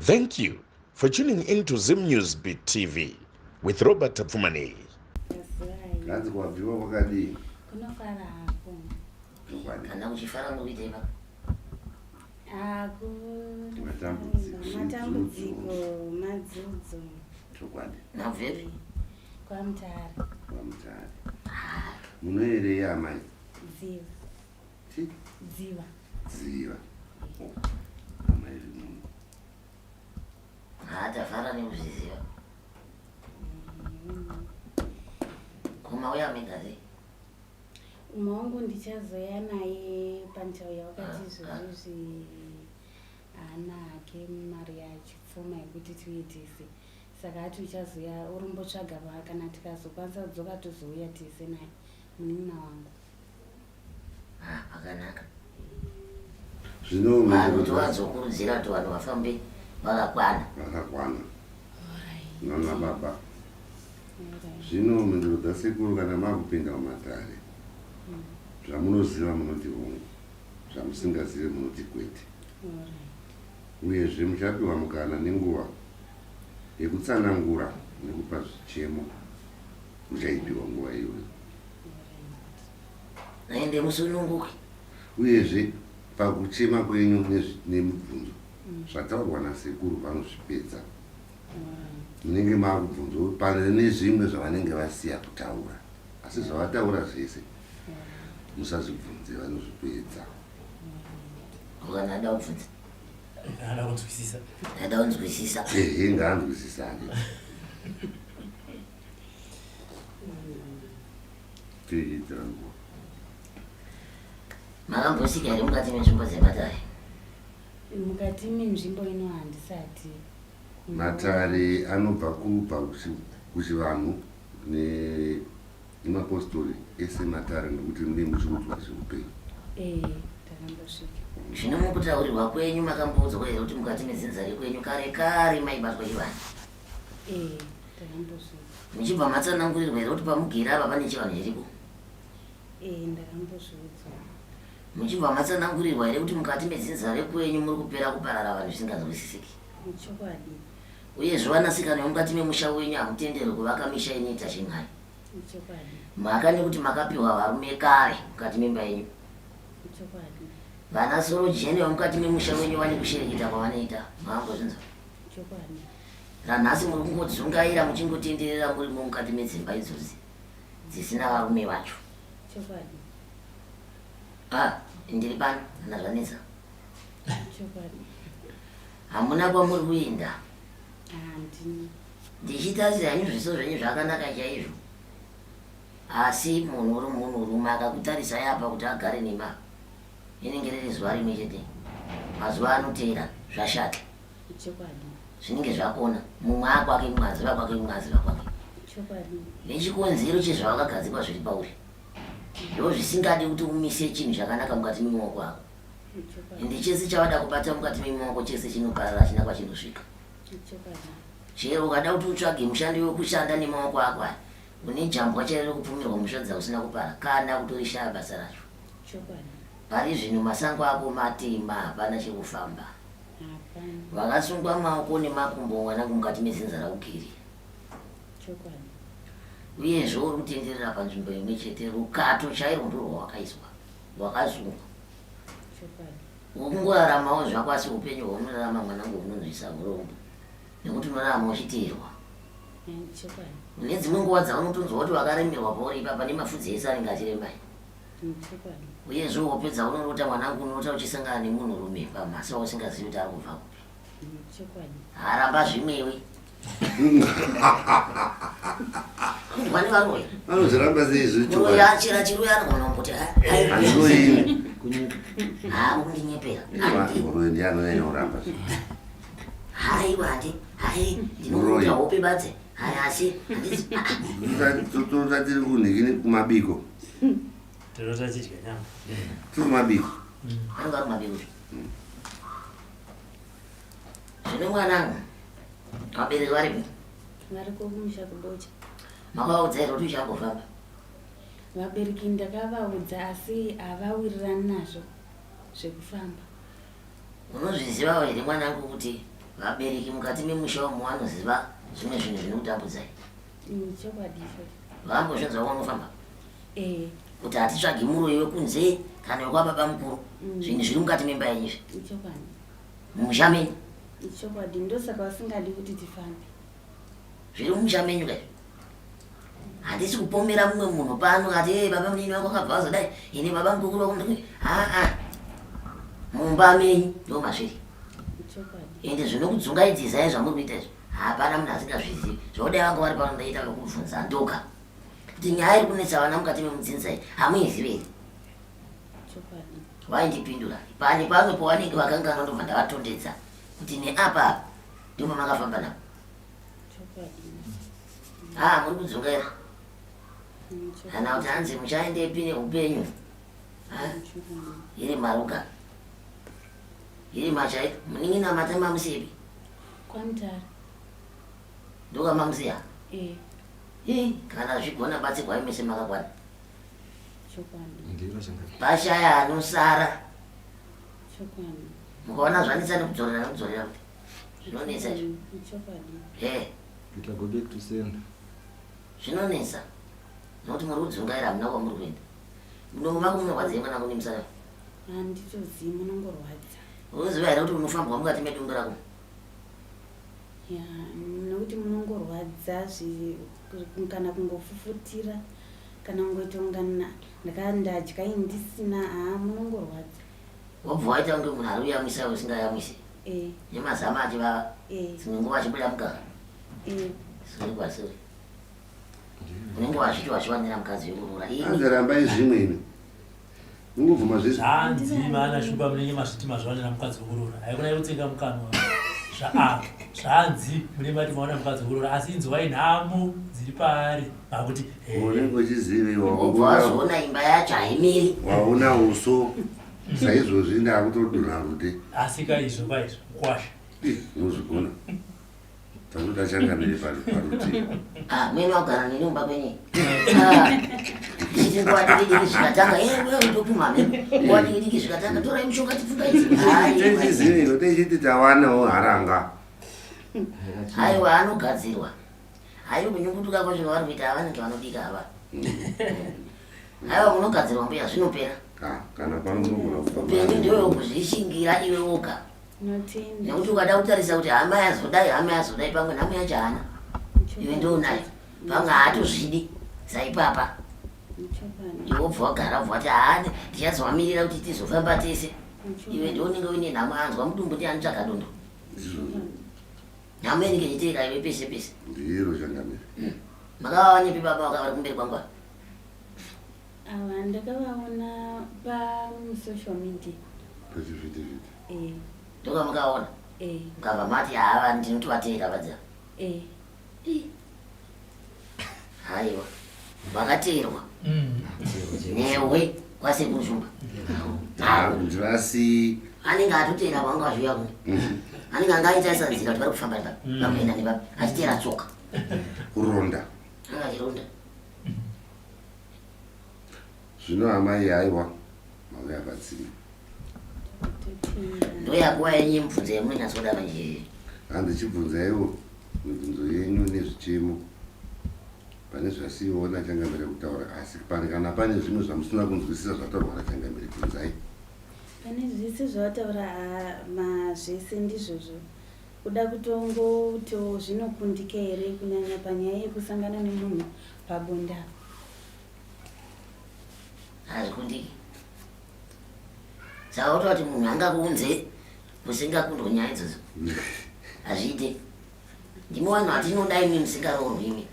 Thank you for tuning in to Zim News Beat TV with Robert Tapfumaneyi. Hanzi kwabviwa kwakadii? Kunofara hako. Chokwadi. Kana uchifara muri kuitei Aku Matambudziko. Matambudziko, madzudzo. Chokwadi. Nabvepi? KwaMutare. KwaMutare. Munoerei amai? Dziva. Ti? Dziva. Dziva. Oh. Amai vemunhu. Haa tafara nekuzviziva. Ko mauya mega sei? Umwe wangu ndichazoya naye pandichauya wakati izvozvizvi haana hake mari yacho pfuma yekuti tiuye tese saka ati uchazoya urumbotsvaga kana tikazokwanisa kudzoka tozouya tese naye munin'ina wangu. Ah, pakanaka. Zvino Vanhu tovazokurudzira kuti vanhu vafambe vakakwana. Vakakwana. Nana baba. Zvino mhinduro dzasekuru kana makupinda mumatare zvamunoziva munoti hongu, zvamusingazive munoti kwete. Uyezve muchapiwa mukana nenguva yekutsanangura nekupa zvichemo muchaipiwa nguva iyoyo. Ende musununguke. Uyezve pakuchema kwenyu nemibvunzo zvataurwa nasekuru vanozvipedza. Munenge makubvunzwa pane nezvimwe zvavanenge vasiya kutaura asi zvavataura zvese musazvibvunze vanozvipedza. Kana ada kubvunza. Ada kunzwisisa. Ada kunzwisisa. Ehe ngaanzwisisane. Tiidzira nguva. Makambosvika here mukati menzvimbo dzematare? Mukati menzvimbo ino handisati. Matare anobva kubva kuchivanhu nemapostori ese matare nekuti mune muchiudzwa zveupenyu. Eh, takambosvika. Zvino mukutaurirwa kwenyu makamboudzwa here kuti mukati medzinza rekwenyu kare kare maibatwa chivanhu? Eh, takambosvika. Muchibva matsanangurirwa here kuti pamugere apa pane chivanhu chiripo? Eh, ndakambozviudzwa. Muchibva matsanangurirwa here kuti mukati medzinza rekwenyu muri kupera kuparara vanhu zvisinganzwisisiki? Ichokwadi. Uyezve vanasikana vemukati memusha wenyu hamutenderwi kuvaka misha inoita chin'ai. Ichokwadi. Mhaka nekuti makapiwa varume kare mukati memba yenyu. Ichokwadi. Vana sorojene vemukati memusha wenyu vane kushereketa kwavanoita. Makambozvinzwa? Chokwadi. Ranhasi muri kungodzungaira muchingotenderera murimo mukati medzimba idzodzi dzisina varume vacho. Chokwadi. Ah, ndiri pano kana zvanetsa. Chokwadi. Hamuna kwamuri kuenda. Handina. Ndichitarisa henyu zviso zvenyu zvakanaka chaizvo. Asi munhu uri munhu rume akakutarisai apa kuti agare nema inenge riri zuva rimwe chete. Mazuva anoteera zvashata. Chokwadi. Zvinenge zvakona mumwe akwake mumwe aziva kwake mumwe aziva kwake. Chokwadi. Nechikonzero chezvawakagadzikwa zviri pauri. Ndozvisingadi kuti umise chinhu chakanaka mukati memaoko ako. Ende chese chavada kubata mukati memaoko chese chinoparara hachina kwachinosvika. Chero ukada kuti utsvage mushandi wekushanda nemaoko ako aya une jambwa chairo rekupumirwa mhosva dzausina kupara kana kutorishaya basa racho. Pari zvino masango ako matema hapana chekufamba. Vakasungwa maoko nemakumbo mwanangu mukati mezinza raugere. Uyezve uri kutenderera panzvimbo imwe chete rukato chairwo ndorwawakaiswa wakasungwa. Uri kungoraramawo zvako asi upenyu hwaunorarama mwanangu hunonzwisa urombo nekuti unorarama uchiteerwa. Une dzimwe nguva dzaunotonzwa kuti wakaremerwa pauri ipapa nemafudzi ese anenge achiremai. Uyezve hope dzaunorota mwanangu unorota uchisangana nemunhurume pamhasi wausingazivi kuti ari kubva kupi. Haramba zvimwewe. Kundwa nevaroyi. Vanozviramba sei izvi chokwadi? Muroyi achira chiroyi anogona kungoti Handiroyi. Haa kundinyepera. Muroyi ndiye anonyanya kuramba. Haiwa handi hai ndinokuta hope badze. Hai asi handisi. Totora tiri kunhikini kumabiko. Torota chidya nyama. Tiri kumabiko. Anenge ari kumabiko. Zvino mwanangu, vabereki varipi? Variko kumusha kuBocha. Makavaudza here kuti uchangofamba? Vabereki ndakavaudza asi havawirirani nazvo zvekufamba. Unozvizivawo here mwanangu kuti Vabereki mukati memusha umu vanoziva zvimwe zvinhu zvinokutambudzai. Chokwadi ichocho. Vambozvinzwa kwaunofamba? Eh. Kuti hatitsvagi muroyi wekunze kana wekwababa mukuru. Zvinhu zviri mukati memba yenyu izvi. Ichokwadi. Mumusha menyu. Ichokwadi ndosaka vasingadi kuti tifambe. Zviri mumusha menyu kai. Handisi kupomera mumwe munhu pano ati hey, baba munini wako akabva azodai ini baba mukuru wako ndikuti aa mumba menyu ndo mazviri. Ende zvinokudzungaidzisai zvamuri kuita izvi hapana munhu asingazvizivi. Zvodai vanga vari pano ndaita vekubvunza ndoga kuti nyaya iri kunetsa vana mukati memudzinza iyi hamuizivi here? Vaindipindura pane pamwe pavanenge vakanganwa ndobva ndavatondedza kuti neapa apa ndipo pamakafamba napo. Ah, muri kudzungaira kana kuti hanzi muchaendepi neupenyu iri maruka iri machaiko munin'ina mate mamusiyepi kwamutare ndokamamusiya eh. Kana zvigona batsirwai mese makakwana pashaya anosara mukaona zvanetsa nekudzorera nekudzorera kuti zvinonetsa izvo eh. Kuita go back to sender. Zvinonetsa nokuti muri kudzungaira hamuna kwamuri kuenda. Mudomo mako munorwadzei mwanangu nemusana? Handitozivi munongorwadza. Unoziva here kuti unofambwa mukati medumbu rako? Ya, nokuti munongorwadza kana kungofufutira kana kungoita kunga ndakandadya ini ndisina haa munongorwadza. Wobva waita kunge munhu ari kuyamwisa usingayamwisi. Eh. Nemazama achivava. Eh. Dzimwe nguva achibuda mukaka. Eh. Sori kwasori. Unenge wazviti wazviwanira mukadzi wekuroora. Ini. Hanzi rambai zvimwe imi. Mungobvuma zvese. Zvanzi maana shumba munenge mazviti mazviwanira mukadzi wekuroora. Haikona yekutsenga mukanwa. Zva zvanzi munenge mati mawana mukadzi wekuroora asi inzwai nhamo dziri paari makuti eh. Unenge uchiziviwa. Wobva wazoona imba yacho haimiri. Waona uso. Saizvozvi ndakutodonha rute. Asika izvo kwaizvo mukwasha. Unozvigona. Takuda changamire parutivi. Ah, mene wagara neni mumba kwenyu. Ah, ndichiti nguva diki diki zvikatanga, eh, wewe ndopumha mhepo. Nguva diki diki zvikatanga, torai mushonga tipfumbaidze. Tichizive, tichiti tawanawo haranga. Aiwa anogadzirwa. Haiwa kunyunguduka kwacho kwavari kuita vanenge vanobika ava. Haiwa munogadzirwa mbuya zvinopera. Ah, kana pano munogona kufa. Upenyu ndewe kuzvishingira iwe woga. Nekuti ukada kutarisa kuti hama yazodai hama yazodai pamwe nhamo yacho haana. Iwe ndounayo. Pamwe haatozvidi saipapa. Iwe wobva wagara wobva wati haa ndichazovamirira kuti tizofamba tese. Iwe ndounenge uine nhamo anzwa mudumbu ndiye anotsvaga dondo. Nhamo inenge ichiteera iwe pese pese. Ndiro changamire. Makavawanepi baba vaka vari kumberi kwangu ava? Ava ndakavaona pa social media. Pachivhitivhiti. Eh. Ndokamakaona? Eh. Mukabva mati ava ndinotovateera vadza. Eh. Haiwa. Vakateerwa. Newe kwasekuru Shumba. Ndivasi. Anenge atoteera kwanga azviuya kuno. Anenge anga aita nzira kuti vari kufamba nepapi. Vakuenda nepapi. Achiteera tsoka. Kuronda. Anga achironda. Zvino amai haiwa mauya patsime. Ndoyakuwa yenyu yemubvunzo yamunonyatsoda manje. Hanzi chibvunzaiwo mibvunzo yenyu nezvichemo pane zvasiiwawo nachangamire kutaura asi pane kana pane zvimwe zvamusina kunzwisisa zvataurwa nachangamire bvunzai. Pane zvese zvavataura mazvese ndizvozvo kuda kutongotiwo zvinokundika here kunyanya panyaya yekusangana nemunhu pabonde apa. Hazvikundiki. Saka wotoda kuti munhu angakuunze kusingakundwe nyaya idzodzo. Hazviite. Ndimi vanhu vatinoda imi musingaroorwi imi.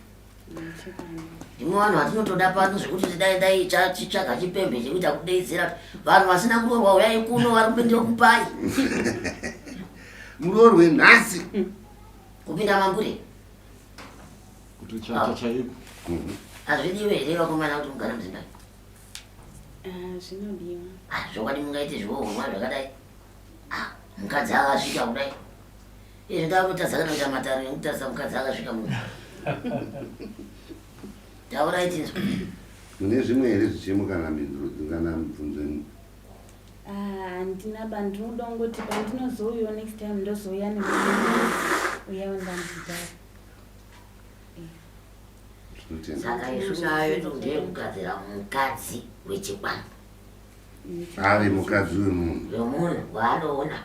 Ndimi vanhu vatinotoda pano zvekuti dai dai chitsvaga chipembe chekuita kudeedzera kuti vanhu vasina kuroorwa uyai kuno vari kupindira kupai. Muroorwe nhasi. Kupinda mambure. Kutochata chaiko. Hazvidiwe here vakomana kuti mugare muZimbabwe? Ah, zvinodiwa. Ah, zvokwadi mungaite zvohomwa zvakadai. Ah, mukadzi akasvika kudai. Izvi ndakutadza kana kuita matare nekutarisa mukadzi akasvika munhu. Taurai tinzwe. Mune zvimwe here zvichemo kana mhinduro kana mibvunzo imwe? Ah, handina ba ndinoda kungoti pandinozouyawo next time ndozouya nemunin'ina uyawo ndamubhidhara. Tinotenda. Saka isu nayo yedu ndeyekugadzira mukadzi wechikwambo. Ari mukadzi wemunhu. Wemunhu waanoona.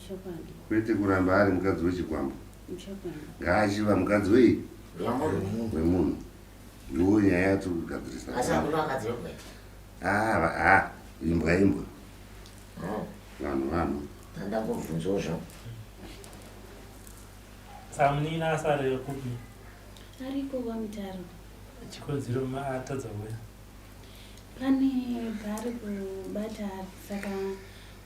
Chokwadi. Kwete kuramba ari mukadzi wechikwambo. Chokwadi. Ngaachiva mukadzi wei? Wemunhu. Wemunhu. Ndiwo nyaya yatiri kugadzirisa. Asi hakuna vakadzi vekuita. Ah, ah, imbwa imbwa. Oh. Vanhu vanhu. Ndangobvunzawo zvangu. Saka munin'ina asare kupi? Ariko kwaMutaro. Chikonzero atadza kuuya? Pane paari kubata saka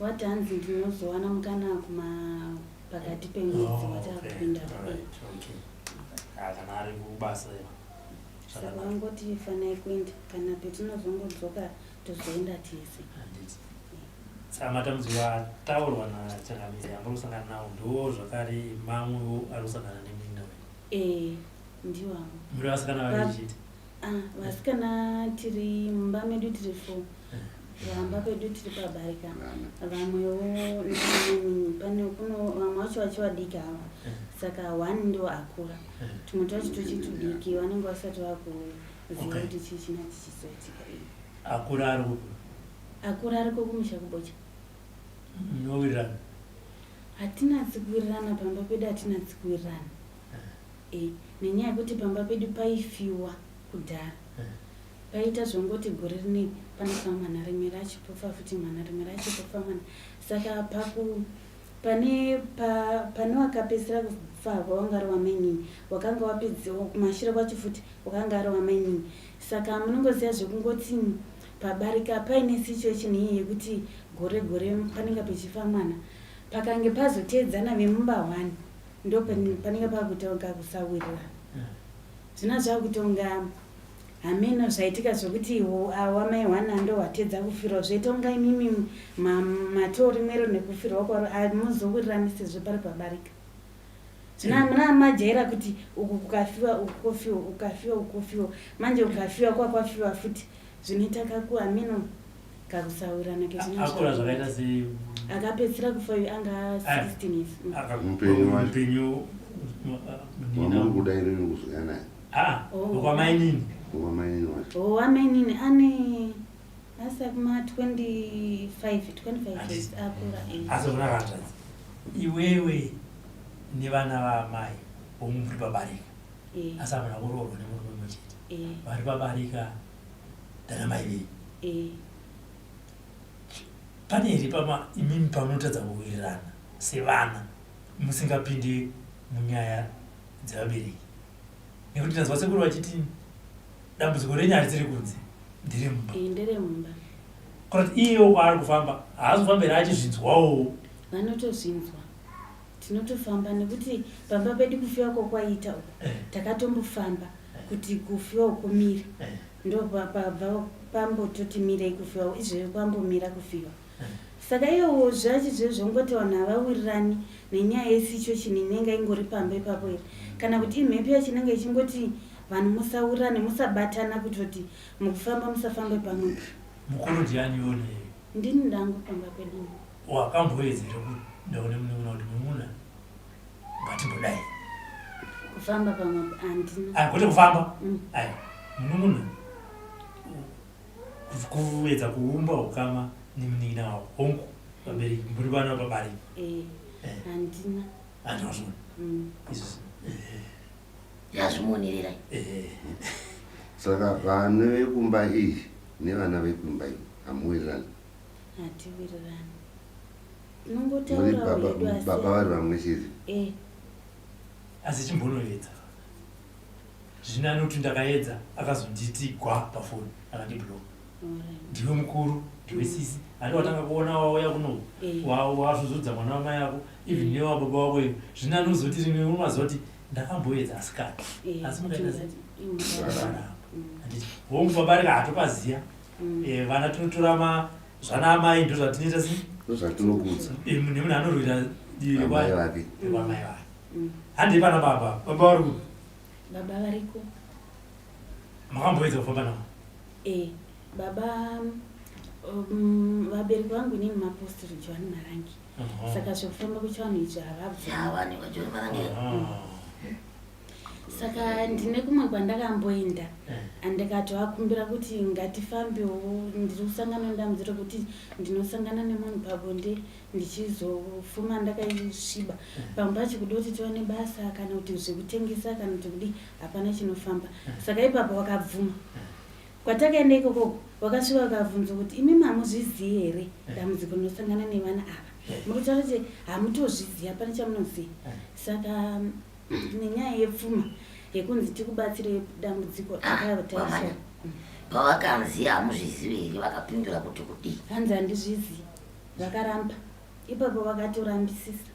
wati hanzi ndinozowana mukana kuma pakati pemwedzi Oh, wati okay. akupinda. Alright, okay. Ah, kana ari kubasa Saka vangoti fanai kuenda kana petinozongodzoka tozoenda tese. Handiti. Saka matambudziko ataurwa naChangamire amuri kusangana nawo ndiwo zvakare mamwewo ari kusangana nemunin'ina wenyu. Eh, ndiwawo. Muri vasikana vaviri chete? Ah, vasikana tiri mumba medu tiri four. Vamba pedu tiri pabarika. Vamwewo pane kuno vamwe vacho vachi vadiki ava. Saka one ndo akura. Tumwe twacho tuchi tudiki vanenge vasati vakuziva kuti chii china chichizoitika. Akura ari kupi? Akura ariko kumusha kuBocha. Munowirirana? Hatinatsi kuwirirana pamba pedu hatinatsi kuwirirana. Eh, nenyaya yekuti pamba pedu paifiwa kudhara. Paita zvongoti gore rineri panofa mwana rimwe racho pofa futi mwana rimwe racho pofa mwana. Saka paku pane pa, pane wakapedzisira kufa wanga ari wamainini wakanga wapedza kumashure kwacho futi wakanga ari wamainini. Saka munongoziva zvekungoti pabarika paine situation iyi yekuti gore gore panenge pechifa mwana. Pakange pazoteedzana vemumba one ndo panenge pakuita kunga kusawirirana. Zvino zvakuita kunga hameno zvaitika zvekuti wamai one ndo watedza kufirwa zvoita kunga imimi matori mwero nekufirwa kwaro hamuzowirirani sezvo pari pabarika. Zvino hamuna majaira kuti uku kukafiwa uku kofiwa ukafiwa uku kofiwa manje ukafiwa kwakwafiwa futi zvinoita kaku hameno kakusawirirana kezvino Akura zvakaita se akapedzisira kufa uyu anga 16 years. Mupenyu wacho. Mupenyu Wamuri kuda imimi kuzouya naye. Ah, Oh. wamainini. Wamainini wacho. Oh, wamainini ane asa kuma 25, 25 years akura. Asi una hanzvadzi. Iwewe nevana vaamai vomuri pabarika. Asi hamuna kuroorwa nemurume mumwe chete. Vari pabarika ndana mai venyu. Pane here pama imimi pamunotadza kuwirirana sevana musingapinde munyaya dzevabereki? Nekuti ndanzwa sekuru vachiti dambudziko renyu harisi rekunze, nderemumba. Nderemumba. Kana kuti iyewo kwaari kufamba haasi kufamba here achizvinzwawo? Vanotozvinzwa. Tinotofamba nekuti pamba pedu kufiwa kwakwaita uku takatombofamba kuti kufiwa uku kumire. Ndopabva pambototi mirei kufiwa izvezvi kwambomira kufiwa. Saka iyowo zvacho zvezvongoti vanhu havawirirani nenyaya yesituation inenge ingori pamba ipapo here kana kuti imhepo yacho inenge ichingoti vanhu musawirirane musabatana kutoti mukufamba musafambe pamwe. Mukuru ndiani ione? Ndini ndangu pamba pedu. Wakamboedza here kuenda kune munun'una kuti munun'una ngatimbodai? Kufamba pamwe handina. Ayi kwete kufamba. Ayi munun'una kuedza kuumba ukama nemunin'ina wako. Hongu vabereki muri vana vababariki. Handina. Handina zvona. Izvi. Yazvimonerera. Saka vana vekumba iyi nevana vekumba iyi hamuwirirani? Hatiwirirani. Muri Tinongotaura baba hedu asi baba vari vamwe chete. Asi chimbonoedza. Zvino anoti ndakaedza akazonditi gwa pafoni akandiblock. Ndiwe mukuru, ndiwe sisi. Handi watanga kuona wauya kuno wazvuzudza mwana wamai ako even newababa wako iwe. Zvino anozoti rimwe unomaziva kuti ndakamboedza asikana. Asi mukaita sei? Handiti hongu pabarika hatopaziya. Vana tinotora ma zvana amai ndozvatinoita sei? Ndozvatinokudza. Nemunhu anorwira divi Amai vake. rekwamai vake. Handei pana baba. Baba vari kupi? Baba variko. Makamboedza kufamba navo? Baba Um, vabereki vangu inini mapostori John Marangi. Saka zvekufamba kuchivanhu izvi havabvumi. Havani vaJohn Marangi. Saka ndine kumwe kwandakamboenda andikatovakumbira kuti ngatifambewo, ndiri kusangana nedambudziko rekuti ndinosangana nemunhu pabonde ndichizofuma ndakaisviba. Pamwe pacho kuda kuti tiwane basa kana kuti zvekutengesa kana kuti kudii, hapana chinofamba. Saka ipapo vakabvuma. Kwatakaenda ikokoko vakasvika vakabvunzwa kuti imimi hamuzvizivi here dambudziko rinosangana nevana ava, muri kutaura kuti hamutozvizivi, hapana chamunoziva. Saka nenyaya yepfuma yekunzi tikubatsire dambudziko takatarisa. Pavakanzi hamuzvizivi here vakapindura kuti kudii? Hanzi handizvizivi, vakaramba ipapo, vakatorambisisa.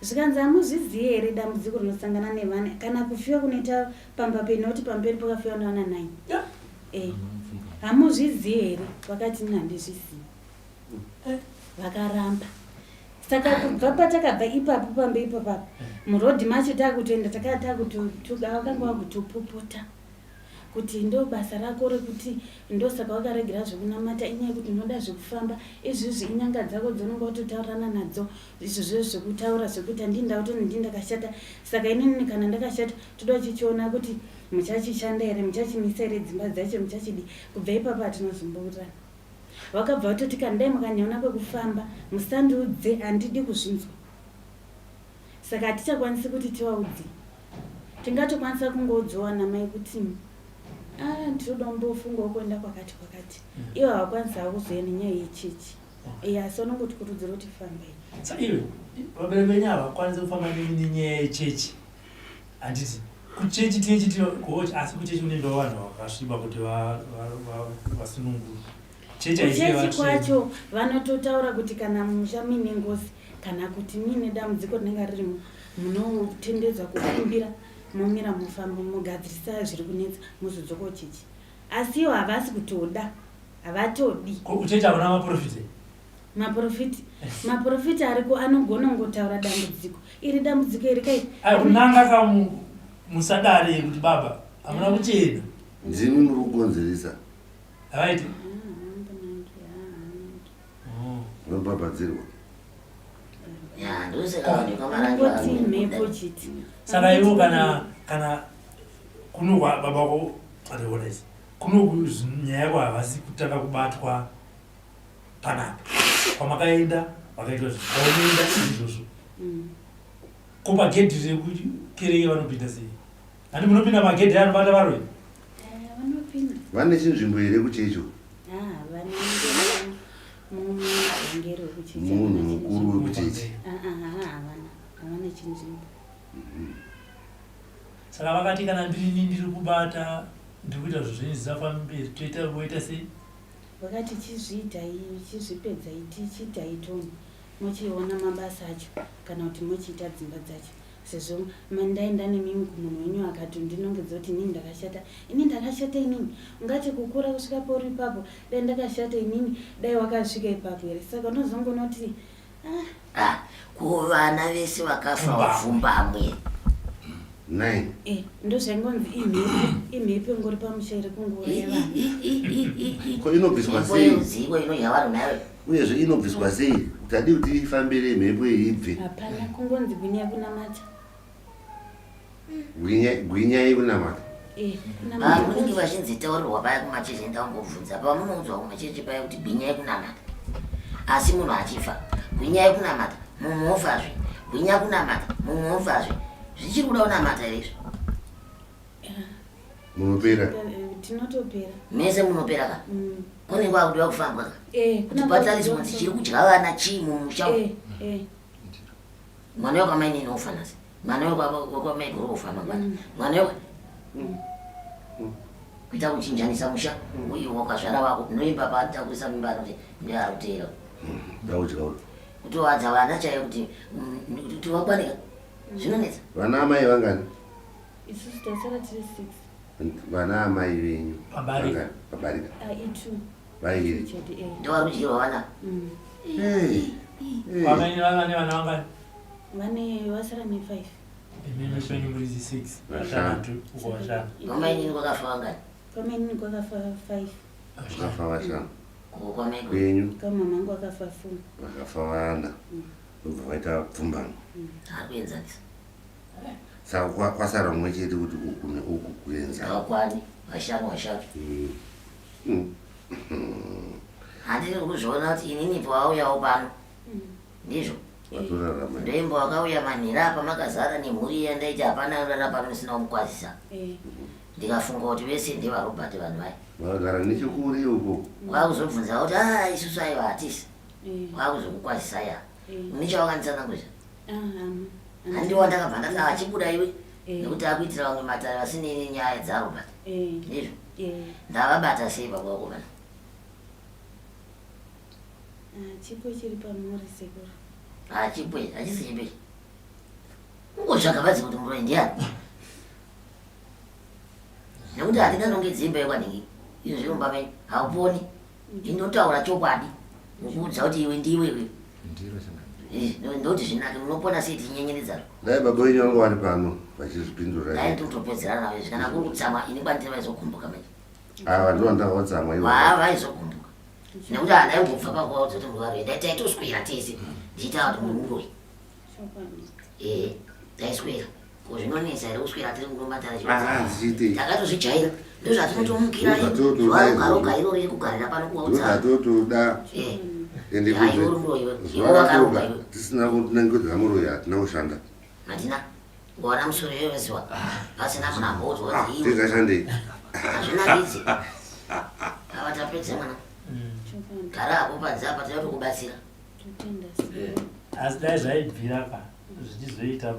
Zvikanzi hamuzvizivi here dambudziko rinosangana nevana kana kufiwa kunoita pamba penyu, nekuti pamberi pakafiwa nevana 9. Hamuzvizivi here? Vakati ini handizvizivi, vakaramba. Saka kubva patakabva ipapo pamba ipapapo murodhi macho takutoenda takanga vakutopopota kuti ndo basa rako rekuti ndosaka wakaregera zvekunamata, inyaya yekuti unoda zvekufamba izvizvi, inyanga dzako dzaunonga watotaurirana nadzo izvo zvezvo zvekutaura zvekuti handii ndakutoni ndii ndakashata. Saka inini kana ndakashata toda chichiona kuti muchachishanda here, muchachimisa here dzimba dzacho, muchachidi. Kubva ipapo hatinozombowirirana. Vakabva vatoti kana dai mukanyaona kwekufamba musandiudze, handidi kuzvinzwa. Saka hatichakwanisi kuti tivaudze, tingatokwanisa kungoudzawo ana mai kuti ah, ndinoda kumbofungawo kuenda kwakati kwakati. Ivo havakwanisi havo kuzoya nenyaya yechechi. Asi vanongotikurudzira kuti fambai. Sa iwe vabereki venyu havakwanisi kufamba nemi nenyaya yechechi, handiti? Kuchechi tichiti gochi, asi kuchechi kunendawo vanhu vakasviba kuti vasunungurwe. Chechi haisi Kuchechi yevatsvene. kwacho vanototaura kuti kana musha muine ngozi kana kuti muine dambudziko rinenge ririmo, munotendedzwa kukumbira, momira, mofamba, mogadzirisa zviri kunetsa, mozodzoka kuchechi. Asi ivo havasi kutoda, havatodi. Ko kuchechi hakuna maprofiti? Maprofiti ariko, anogona kungotaura dambudziko iri, dambudziko iri kai. Ai, kunanga ka musadare kuti baba hamuna kuchena. Ndimi muri kukonzeresa. Havaiti. Munobhabhadzirwa. Ya, ndosaka vanhu vekwaMarange Angoti vanhu mhepo chiti. Saka ivo kana kuno kwa baba wako ariona kuno nyaya yako havasi kutanga kubatwa panapa. Kwamakaenda vakaitwa zvinhu, kwaunoenda izvozvo. Ko pagedhi rekukereke vanopinda sei? Handi munopinda magedhi anobata varoyi? Vanopinda. Vane chinzvimbo here kuchecho? Ah, vanenge mumuvhangeri wekuchechi. Munhu mukuru wekuchechi. Havana chinzvimbo. Saka vakati kana ndirini ndiri kubata, ndiri kuita zvinhu zvenyu zvisafambi mberi, toita voita sei? Vakati chizviitai, chizvipedzai, tichiitai toni mochiona mabasa acho kana kuti mochiita dzimba dzacho, sezvo mandaenda nemimi kumunhu wenyu akati ndinongedza kuti inini ndakashata, ini ndakashata inini. Ungati kukura kusvika pauri ipapo, dai ndakashata inini dai wakasvika ipapo here? Saka unozongonoti ah. Ah, ko vana vese vakafa vapfumbamwe. 9. Ndozvaingonzi imhepo, imhepo ingori pamusha iri kungouraya vanhu. Ko inobviswa sei? Zivo inodya vanhu nayo. Uyezve inobviswa sei? Tadi kuti ifambire mhepo iyi ibve. Hapana, kungonzi gwinyai kunamata. Gwinyai kunamata. Kunamata. Vanenge vachinzi taurirwa paya kumachechi, ndangobvunza pamunoudzwa kumachechi paya kuti gwinyai kunamata, asi munhu achifa, gwinyai kunamata, munhu wofazve, gwinya kunamata, munhu wofazve, zvichiri kuda kunamata here izvo? Munopera. Tinotopera. Mese munopera ka. Kunenge kwakudiwa kufambwa ka, kuti patariswa kuti chiri kudya vana chii mumusha umu. Mwana wekwamainini wofa nhasi, mwana wekwamaiguru wofa mangwana, mwana wekwa kuita kuchinjanisa musha uyu wakazvara wako unoimba paanoda kuisa mimba anoti ndiye ari kuteera. Daudya uyu. Kutowadza vana chaiyo kuti kuti vakwanika zvinonetsa. Vana amai vangani? Isusu tasara tiri 6. Vana amai venyu Pabarika. vangani? Pabarika. Ah, i2. Vairi. Chete. Ndovari kudyirwa vana. Hey. Hey. Vamweni vane vana vangani? Vane vasara ne5. Imimi penyu muri 6. Vashanu. Vatanhatu uko vashanu. Kwamainini kwakafa vangani? Kwamainini kwakafa 5. Vakafa vashanu. Kwenyu. Kamama angu akafa fu. Vakafa vana. Ndobva vaita pfumbamwe. Ari kuenzanisa. Saka kwasara mumwe chete kuti uku neuku kuenzana. Hakwani, vashanu vashanu. Handiri kuzviona kuti inini pawauyawo pano. Ndizvo. Vatorarama. Ndoimbo wakauya manhira apa makazara nemhuri iya ndaiti hapana anorara pano musina kumukwazisa. Ndikafunga kuti vese ndevaRobert vanhu vaya. Vakagara nechekure uko. Kwakuzobvunza kuti ah isusu aiwa hatisi. Kwakuzokukwazisa ya. Une chawakanditsanangurira? Handiwa ndakabva ndati ah chibuda iwe. Nekuti akuitira vamwe matare vasinei nenyaya dzaRobert. Ndizvo. Ndavabata sei baba vakomana? Ah, chipo chiri pamuri sekuru. Ah, chipo ichi hachisi chipo ichi. Ungotsvaga badzi kuti muroyi ndiani. Nekuti hatinganongedzi imba yekwanhingi. Izvo zviri mumba menyu hauponi. Ndinotaura chokwadi. Nokuudza kuti iwe ndiwe iwe. Ndiro changamire. Eh, ndoti zvinake munopona sei tichinyengeredzana. Dai baba wenyu vanga vari pano vachizvipindura. Dai ndikutopedzerana navo izvi kana kuri kutsamwa ini kwandiri vaizogumbuka manje. Ava ndivo ndakatsamwa ivo. Vaizogumbuka. Nekuti handaimbobva pakuvaudza kuti muri varoyi. Ndai taitoswera tese ndichitaura kuti muri muroyi. Eh, taiswera. Ko zvinonetsa here kuswera tiri kunobatana Ah, zvichiitei? Takatozvijaira. Ndozvatinotomukira Ndozvatinotoda zuva roga izvozvo. roga irori riri kugarira pano kuvaudza. Ndozvatotoda. Eh. Ende Ya, iwe uri muroyi iwe. Iwe zuva wakaronga radoka iwe. tisina kunangedza muroyi hatina kushanda. Hatina. Kuwana musoro iwewe zuva. Pasina munhu amboudzwa Ah, kuti iwe. tingashandei? Hazvinakidzi. Ava tapedza mwana. Gara hako panze apa tinoda kukubatsira. Asi dai zvaibvira ka zvichizoita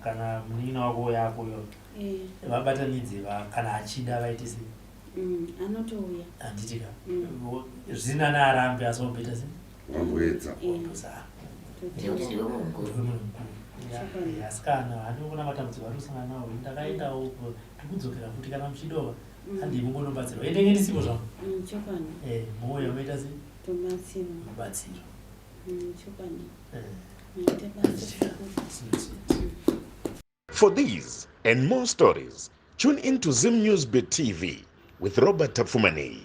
kana munin'ina wako yako yo eh. vabatanidze kana achida vaite sei? Anotouya. Handiti ka. Zvisina naarambe asi wamboita sei? Wamboedza. Wambozama. Nekuti ndiwe munhu mukuru. Ndiwe munhu mukuru. Asi kana handikuna matambudziko ari kusangana nawo ndakaendawo tikudzokera futi kana muchidova handii mungonobatsirwa indenge ndisipo zvangu. Chokwadi. Eh, mouya moita sei? Tobatsirwa. Mubatsiro. Chokwadi. Eh. Maita basa sekuru. For these and more stories, tune in to Zim News Bit TV with Robert Tafumani.